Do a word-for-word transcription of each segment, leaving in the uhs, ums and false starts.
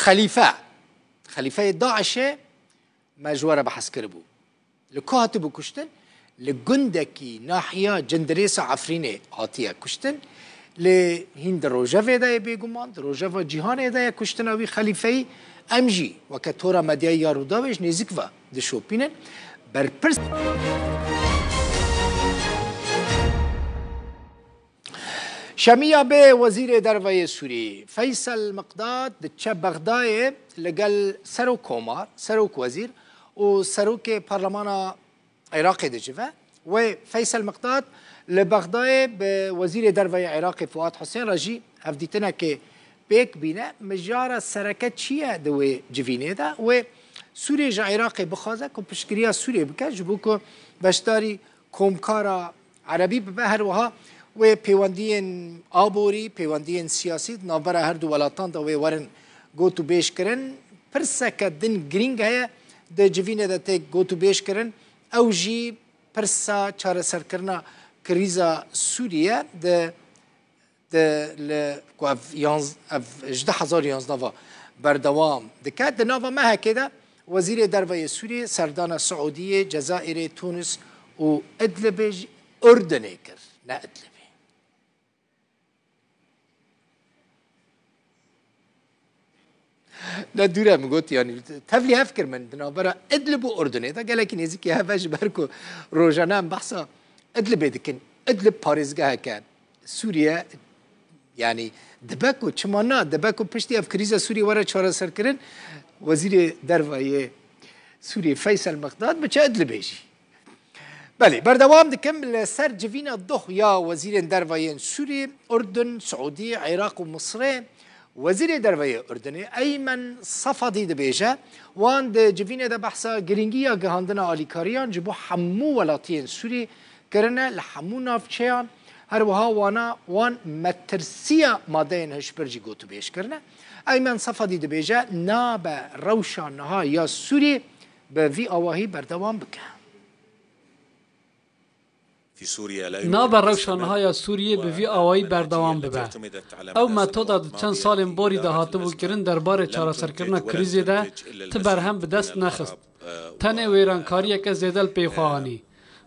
Xelîfe, xelîfeyê DAIŞê me ji we re behs kiribû. Li ku hatibû kuştin? Li gundekî nahiya Cindirêsa Efrînê hatiye kuştin. Lê hîn di rojevê de ye bêguman, di rojeva cîhanê de ye kuştina wî xelîfeyî. Em jî weke tora medyayî ya Rûdawê ji nêzik ve dişopînin. Berpirs Şemiya bê Wezîrê Derve yê Sûrî Feysel Miqdad diçe Bexdayê li gel Serok Komar, Serok Wezîr û Serokê Parlemana Iraqê dicive. Wê Feysel Miqdad li Bexdayê bi Wezîrê Derve yê Iraqê Fuat Husên re jî hevdîtinekê pêk bîne. Mijara sereke çi ye di wê civînê de? Wê Sûriyê ji Iraqê bixwaze ku piştgiriya Sûriyê bike, ji bo ku beşdarî komkara erebî bibe. Her wiha wê pêwendiyên aborî, pêwendiyên siyasî di navbera her du welatan de wê werin gotûbêj kirin. Pirseke din girîng heye di civînê de tê gotûbêj kirin. Ew jî pirsa çareserkirina krîza Sûriye di di li ku ev yanz-, ev ji du hezar yanzdeh ve berdewam dike. Di nava mehekê de Wezîrê Derve yê Sûriyê serdana Siûdiyê, Cezayirê, Tunis û Idlibê jî, Urdunê kir, ne Idlibê. Ne dûr e, min got, yanî tevlî hev kir min di navbera Idlib û Urdunê de gelekî nêzîkî hev e, ji ber ku rojane em behsa Idlibê dikin. Idlib parêzgeheke Sûriye, yanî dibe ku, çima na, dibe ku piştî ev krîza Sûriye were çareserkirin, Wezîrê Derve yê Sûriye Feysel Miqdad biçe Idlibê jî. Belê, berdewam dikim li ser civîna doh ya wezîrên derve yên Sûrî, Urdun, Siûdî, Iraq û Misrê. Wezîrê derve yê Urdunê Eymen Safadî dibêje, wan di civînê de behsa girîngiya gihandina alîkariyan ji bo hemû welatiyên Sûrî kirine, li hemû navçeyan. Her wiha wana wan metirsiya madeyên hişbir jî gotûbêj kirine. Eymen Safadî dibêje, nabe rewşa niha ya Sûrî bi vî awahî berdewam bike. Nabe rewşa niha ya Sûriyê bi vî awayî berdewam bibe. Ew metoda di çend salên borî de hatibû kirin derbarê çareserkirina krîzê de ti berhem bi dest nexist. Tenê wêrankariyeke zêde li pey xwe anî.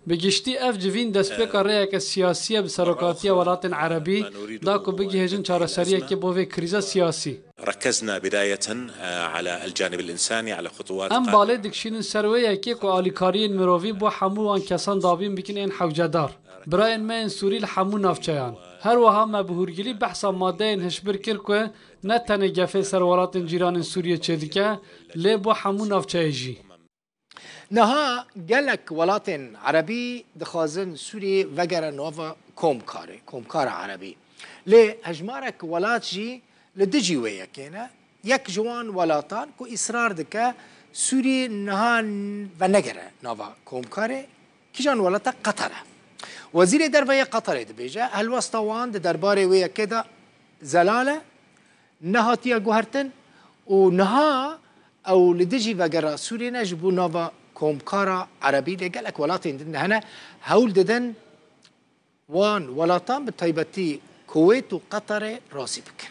Bi giştî ev civîn destpêka rêyeke siyasî ye bi serokatiya welatên erebî da ku bigihêjin çareseriyekê bo vê krîza siyasî. ركزنا بداية على الجانب الإنساني، على خطوات Em balê dikişînin ser wê yekê ku alîkariyên mirovî bo hemû wan kesan dabîn bikin ên hewcedar. Birayên me yên Sûrî li hemû navçeyan. Her wiha me bi hûrgilî behsa madeyên hişbir kir ku ne tenê gefê ser welatên cîranên Sûriyê çêdike, lê bo hemû navçeyê jî. Niha gelek welatên erebî dixwazin Sûriyê vegere nava komkarê, komkara erebî. Lê hejmarek welat jî li dijî wê yekê ne. Yek ji wan welatan ku îsrar dike Sûriyê niha venegere nava komkarê, kîjan welat e? Qeter e. Wezîrê derve yê Qeterê dibêje, helwesta wan di derbarê wê yekê de zelal e, nehatiye guhertin û niha ew li dijî vegera Sûriyê ne, ji bo nava komkara erebî, lê gelek welatên din hene hewl didin wan welatan, bi taybetî Kuwêt û Qeterê razî bikin.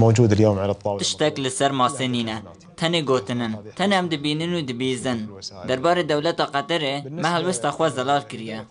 موجود اليوم على الطاولة. Tiştek li ser masê nîne. Tenê gotin in. Tenê em dibînin û dibîzin. Derbarê dewleta Qeterê me helwesta xwe zelal kiriye.